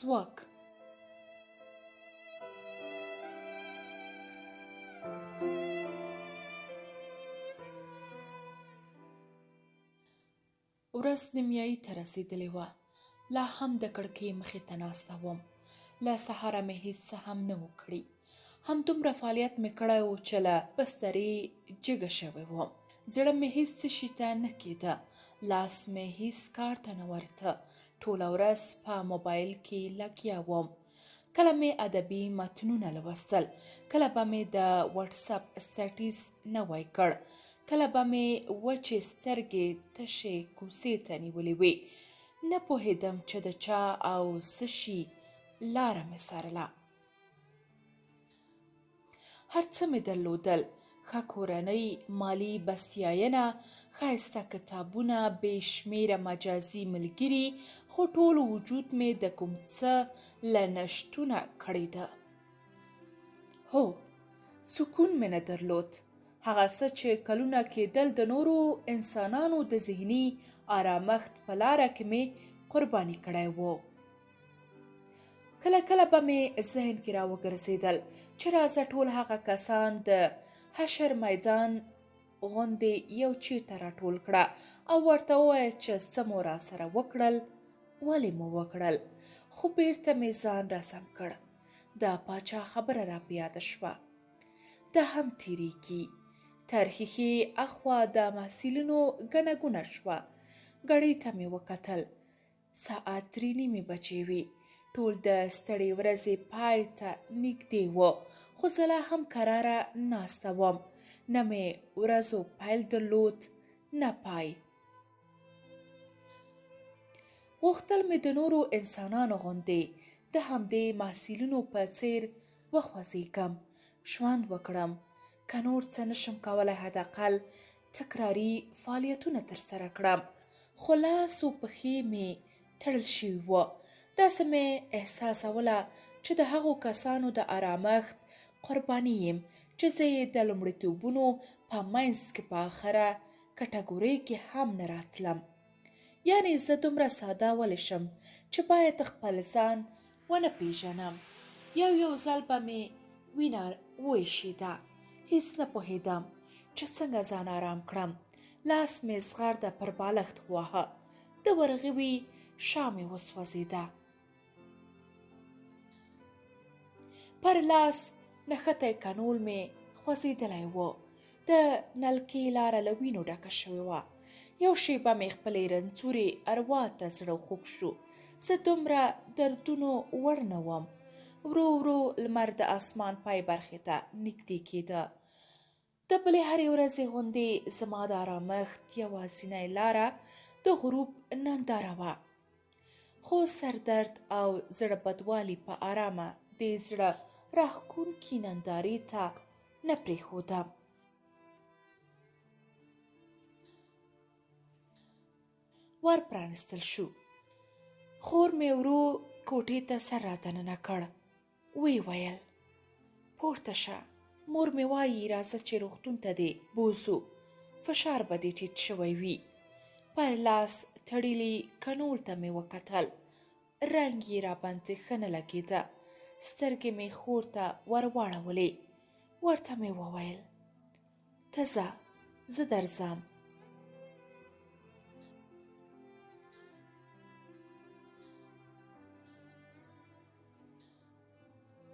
ځواک. ورځ نیمایي ته رسېدلې وه، لا هم د کړکۍ مخې ته ناسته وم. له سهاره مې هیڅ څه هم نه و کړي. همدومره فعالیت مې کړی و چې له بسترې جګه شوې وم. زړه مې هیڅ څه شي ته نه کېده، لاس مې هیڅ کار ته نه ورته. ټوله ورځ په موبایل کې لګیا وم. کله مې ادبي متنونه لوستل، کله به مې د وټساپ سټیټس نوی کړ، کله به مې وچې سترګې تشې کوڅې ته نیولې وې. نه پوهېدم چې د چا او څه شي لاره مې څارله. هر څه مې درلودل، ښه کورنۍ، مالي بسیاینه، ښایسته کتابونه، بې شمېره مجازي ملګري، خو ټول وجود مې د کوم څه له نشتونه کړېده. هو، سکون مې نه درلود. هغه څه چې کلونه کېدل د نورو انسانانو د ذهني آرامښت په لاره کې مې قرباني کړی و. کله کله به مې ذهن کې راوګرځېدل چې راځه ټول هغه کسان د حشر میدان غوندې یو چیرته راټول کړه او ورته ووایه چې څه مو راسره وکړل، ولې مو وکړل. خو بیرته مې ځان راسم کړ. د پاچا خبره را په یاده شوه. دا هم تیریږي. تر ښیښې اخوا د محصلینو ګڼه ګوڼه شوه. ګړۍ ته مې وکتل. ساعت درې نیمې بجې وې. ټول د ستړې ورځې پای ته نږدې و، خو زه لا هم کراره ناسته وم. نه مې ورځو پیل درلود، نه پای. غوښتل مې د نورو انسانانو غوندې د همدې محصلینو په څېر وخوځېږم، ژوند وکړم. که نور څه نشم کولی حداقل تکراري فعالیتونه ترسره کړم. خو لاس و پښې مې تړل شوي وو. داسې مې احساسوله چې د هغو کسانو د ارامښت قرباني یم چې زه یې د لومړیتوبونو په منځ کې په اخره کټګورۍ کې هم نه راتلم. یعنې زه دومره ساده ولې شم چې باید خپل ځان ونه پېژنم؟ یو یو ځل به مې وینه وایشېده. هیڅ نه پوهېدم چې څنګه ځان آرام کړم. لاس مې زغرده پر بالښت وواهه. د ورغوي شا مې وسوځېده. پر لاس نښتی کنول مې خوځېدلی و. د نلکې لاره له وینو ډکه شوې وه. یو شېبه مې خپلې رنځورې اروا ته زړه خوږ شو. زه دومره دردونو وړ نه وم. ورو ورو لمر د اسمان پای برخې ته نږدې کېده. د بلې هرې ورځې غوندې زما د آرامښت یوازینۍ لاره د غروب ننداره وه. خو سردرد او زړه بدوالي په آرامه دې زړه راښکونکي نندارې ته نه پرېښودم. ور پرانستل شو. خور مې ورو کوټې ته سر را دننه کړ. ویې ویل، پورته شه، مور مې وايي راځه چې روغتون ته دې بوځو، فشار به دې ټیټ شوی وي. پر لاس تړلي کنول ته مې وکتل، رنګ یې راباندې ښه نه لګېده. سترګې مې خور ته ور واړولې، ورته مې وویل، ته ځه، زه درځم.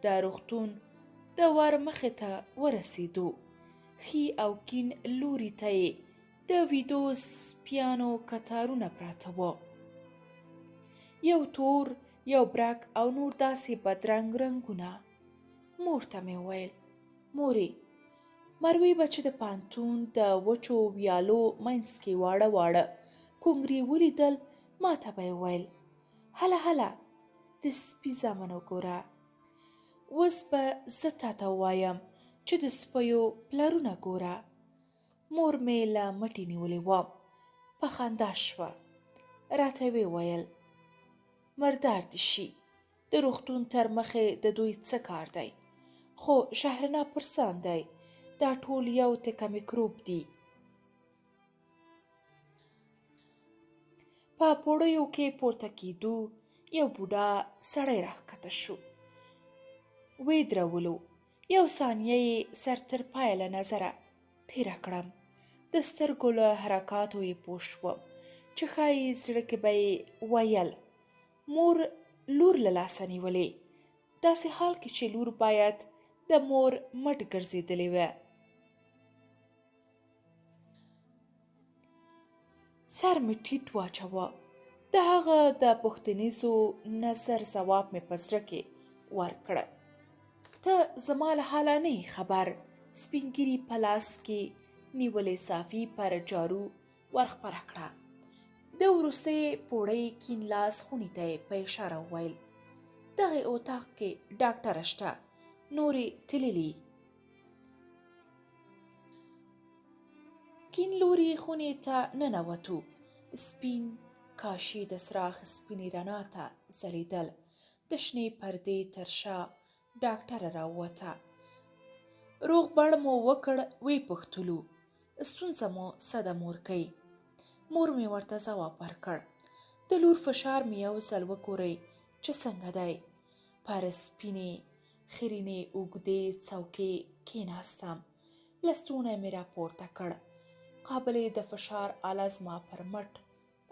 د روغتون د ور مخې ته ورسېدو. ښي او کین لوري ته یې د ویدو سپیانو کتارونه پراته وو. یو تور، یو برک او نور داسې بدرنګ رنګونه. مور ته مې وویل، مورې، مروې به چې د پانتون د وچو ویالو منځ کې واړه واړه کونګري ولیدل، ما ته به یې ویل، هله هله د سپي زامن وګوره. اوس به زه تاته ووایم چې د سپیو پلرونه ګوره. مور مې له مټې نیولې وم. په خندا شوه. راته ویې ویل، مردار دې شي. د روغتون تر مخې د دوی څه کار دی؟ خو شهرنا پرسان دی. دا ټول یو تکه میکروب دي. په پوړیو کې پورته کېدو، یو بوډا سړی راښکته شو. ویې درولو. یو ثانیه یې سر تر پایه له نظره تېره کړم. د سترګو له حرکاتو یې پوه شوم چې ښایي زړه کې به یې ویل، مور لور له لاسه نیولې، داسې حال کې چې لور باید د مور مټ ګرځېدلې وه. سر مې ټیټ واچوه. د هغه د پوښتنیزو نظر ځواب مې په زړه کې ورکړ. ته زما له حاله نه یې خبر. سپین ږیري په لاس کې نیولې صافي پر جارو ورخپره کړه. د وروستۍ پوړۍ کین لاس خونې ته یې په اشاره وویل، دغې اتاق کې ډاکټره شته، نورې تللي. کین لوري خونې ته ننوتو. سپین کاشي د څراغ سپینې رڼا ته ځلېدل. د شنې پردې تر شا ډاکټره راووته. روغبړ مو وکړ، ویې پوښتلو، ستونزه مو څه ده مورکۍ؟ مور مې ورته ځواب ورکړ، د لور فشار مې یو ځل وګورئ چې څنګه دی. پر سپینې خیرنې اوږدې څوکې کېناستم. لستوڼی مې راپورته کړ. قابلې د فشار آله زما پر مټ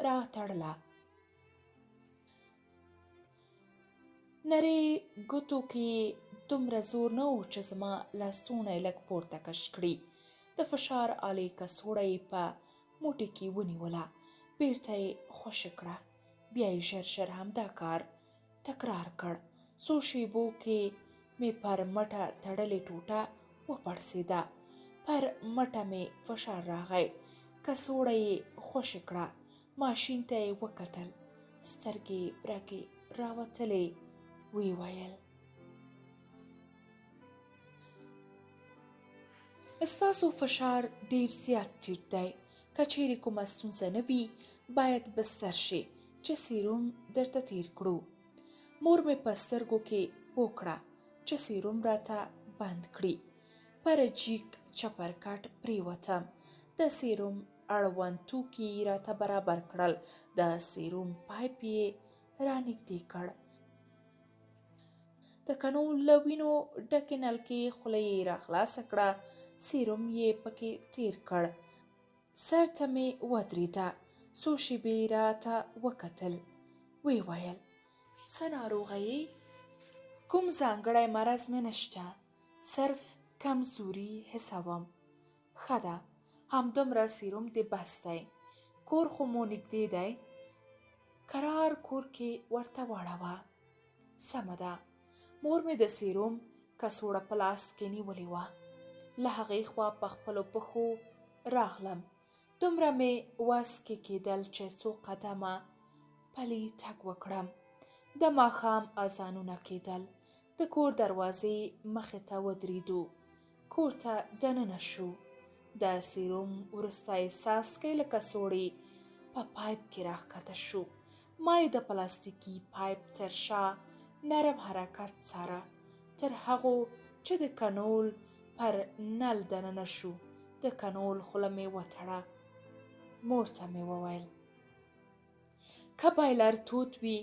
راتړله. نرۍ ګوتو کې یې دومره زور نه و چې زما لستوڼی لږ پورته کش کړي. د فشار آلې کڅوړه یې په موټي کې ونیوله، بېرته یې خوشې کړه. بیا یې ژر ژر همدا کار تکرار کړ. څو شېبو کې مې پر مټه تړلې ټوټه وپړسېده. پر مټه مې فشار راغی. کڅوړه یې خوشې کړه. ماشین ته یې وکتل. سترګې یې برګې راوتلې. ویې ویل. ستاسو فشار ډېر زیات ټیټ دی. که چیرې کومه ستونزه نه وي، باید بستر شې چې سیروم درته تیر کړو. مور مې په سترګو کې پوه کړه چې سیروم راته بند کړي. پر جیک چپرکټ پریوتم. د سیروم اړوند توکي یې راته برابر کړل. د سیروم پایپ یې رانږدې کړ. د کڼو له وینو ډکې نلکې خوله یې راخلاصه کړه، سیروم یې پکې تیر کړ. سر ته مې ودرېده، څو شېبې یې راته وکتل، ویې ویل. څه ناروغه یې؟ کوم ځانګړی مرض مې نشته، صرف کمزوري حسوم. ښه ده، همدومره سیروم دې بس دی. کور خو مو نږدې دی، کرار کور کې ورته واړوه. سمه ده. مور مې د سیروم کڅوړه په لاس کې نیولې وه. له هغې خوا په خپلو پښو راغلم. دومره مې وس کې کېدل چې څو قدمه پلی تګ وکړم. د ماښام اذانونه کېدل. د کور دروازې مخې ته ودرېدو. کور ته دننه شو. د سیروم وروستی څاڅکی له کڅوړې په پایپ کې راښکته شو. ما یې د پلاستیکي پایپ تر شا نرم حرکت څاره، تر هغو چې د کنول پر نل دننه شو. د کنول خوله مې وتړه. مور ته مې وویل. که بایلر تود وي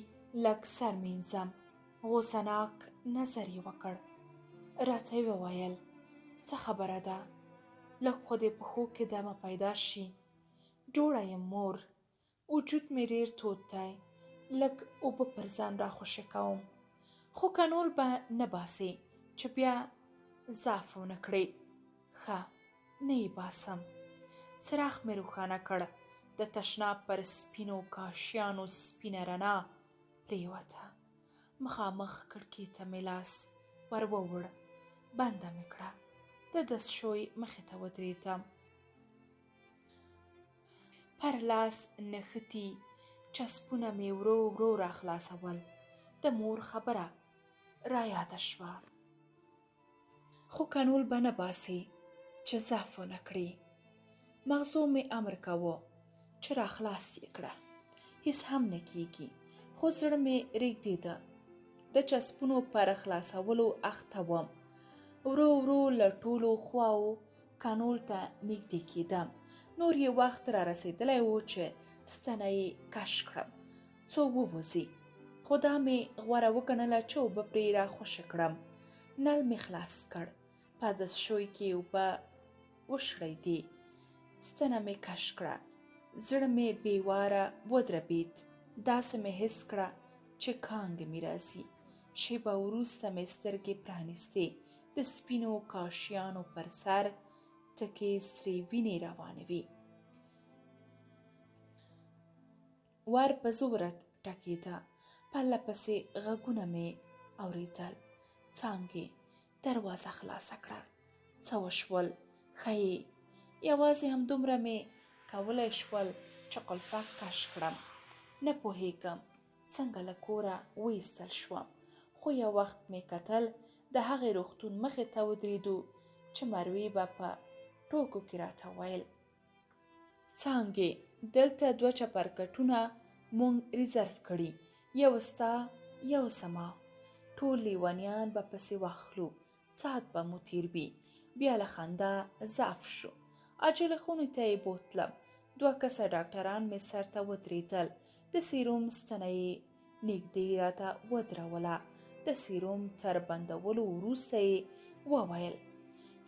لږ سر مینځم. غوسه ناک نظر یې وکړ. راته یې وویل، څه خبره ده؟ لږ خو دې پښو کې دمه پیدا شي. جوړه یم مور. وجود مې ډېر تود دی. لږ اوبه پر ځان راخوشې کوم. خو کنول به نه باسې چې بیا ضعف ونه کړې. ښه، نه یې باسم. څراغ مې روښانه کړ. د تشناب پر سپینو کاشیانو سپینه رڼا پرېوته. مخامخ کړکۍ ته مې لاس ور ووړ. بنده مې کړه. د دستشوی مخې ته ودرېدم. پر لاس نښتي چسپونه مې ورو ورو راخلاصول. د مور خبره رایاده شوه. خو کنول به نه باسې چې ضعف ونه کړې. مغزو مې امر کاوه چې راخلاص یې کړه، هیڅ هم نه کیږي، خو زړه مې ریږدېده. د چسپونو پر خلاصولو اخته وم. ورو ورو له ټولو خواو کنول ته نږدې کېدم. نور یې وخت را رسېدلی و چې ستنه یې کش کړم څو ووځي. خو خو دا مې غوره وګڼله چې اوبه پرې راخوشې کړم. نل مې خلاص کړ. په دستشوی کې اوبه وشړېدې. ستنه مې کش کړه. زړه مې بې واره ودربېد. داسې مې حس کړه چې کانګې مې راځي. شېبه وروسته مې سترګې پرانیستې. د سپینو کاشیانو پر سر تکې سرې وینې روانې وې. ور په زوره ټکېده. پرله پسې غږونه مې اورېدل. څانګې دروازه خلاصه کړه. څه وشول؟ ښه یې؟ یوازې همدومره مې کولی شول چې قلفه کش کړم. نه پوهېږم څنګه له کوره وایستل شوم، خو یو وخت مې کتل د هغې روغتون مخې ته ودرېدو چې مروې به په ټوکو کې راته ویل. څانګې، دلته دوه چپرکټونه مونږ ریزرف کړي، یو ستا یو زما. ټول لیونیان به پسې واخلو، ساعت به مو تېر وي. بیا له خندا ضعف شو. عاجلې خونې ته یې بوتلم. دوه کسه ډاکټران مې سر ته ودرېدل. د سیروم ستنه یې نږدې راته ودروله. د سیروم تر بندولو وروسته یې وویل،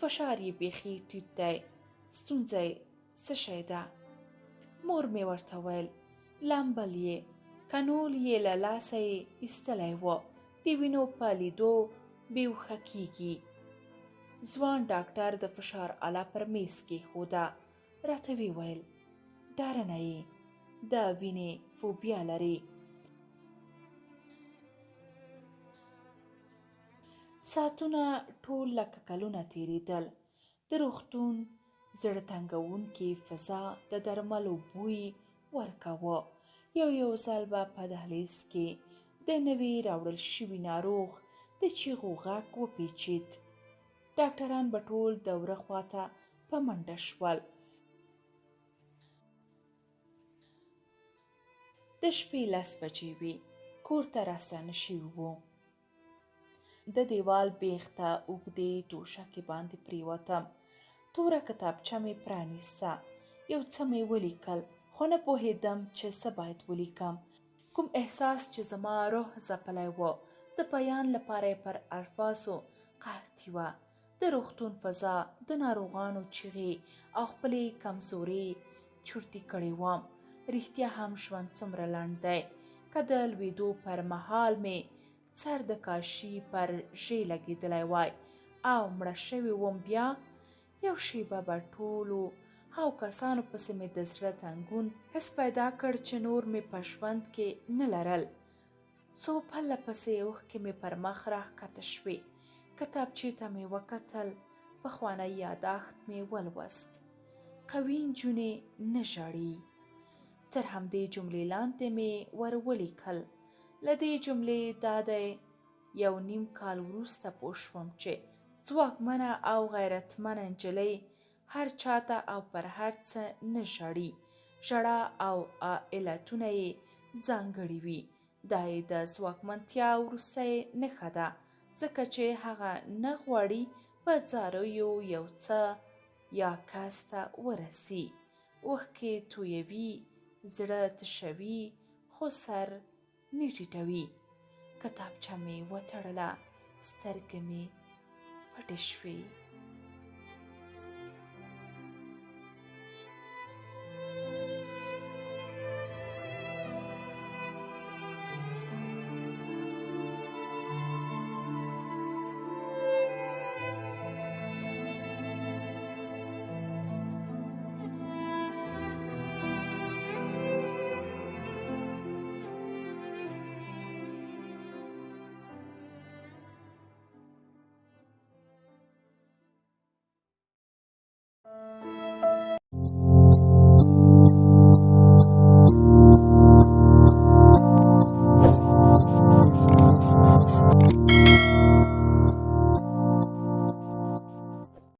فشار یې بیخي ټیټ دی. ستونزه یې څه شی ده؟ مور مې ورته ویل، لامبل یې، کنول یې له لاسه یې ایستلی و، د وینو په لیدو بېوښه کېږي. ځوان ډاکټر د فشار آله پر میز کېښوده، راته ویې ویل، ډارنه یې، د وینې فوبیا لرې. ساعتونه ټول لکه کلونه تېرېدل. د روغتون زړه تنګوونکې فضا د درملو بوی ورکاوه. یو یو ځل به په دهلیز کې د نوي راوړل شوي ناروغ د چیغو غږ وپیچید. ډاکټران به ټول د وره خواته په منډه شول. د شپې لس بجې وې، کور ته راستانه شوي وو. د دیوال بیخ ته اوږدې توشکې باندې پریوتم. توره کتابچه مې پرانیسته. یو څه مې ولیکل، خو نه پوهېدم چې څه باید ولیکم. کوم احساس چې زما روح ځپلی و، د بیان لپاره یې پر الفاظو قحطي وه. د روغتون فضا، د ناروغانو چیغې او خپلې کمزورې چورتي کړې وم. رښتیا هم ژوند څومره لنډ دی. که د لوېدو پر مهال مې سر د کاشي پر ژۍ لګېدلی وای او مړه شوې وم بیا یو شېبه به ټولو هغو کسانو پسې مې د زړه تنګون حس پیدا کړ چې نور مې په ژوند کې نه لرل. څو پرله پسې اوښکې مې پر مخ راښکته شوې. کتابچې ته مې وکتل، پخوانی یاداښت مې ولوست. قوي نجونې نه ژاړي. تر همدې جملې لاندې مې ور ولیکل. له دې جملې دا دی یو نیم کال وروسته پوه شوم چې ځواکمنه او غیرتمنه نجلۍ هر چاته او پر هر څه نه ژاړي. ژړا او علتونه یې ځانګړي وي. دا یې د ځواکمنتیا وروستۍ نښه ده، ځکه چې هغه نه غواړي په ځاریو یو څه یا کس ته ورسي. اوښکې تویوي، زړه تشوي، خو سر نه ټیټوي. کتابچه مې وتړله، سترګې مې پټې شوې.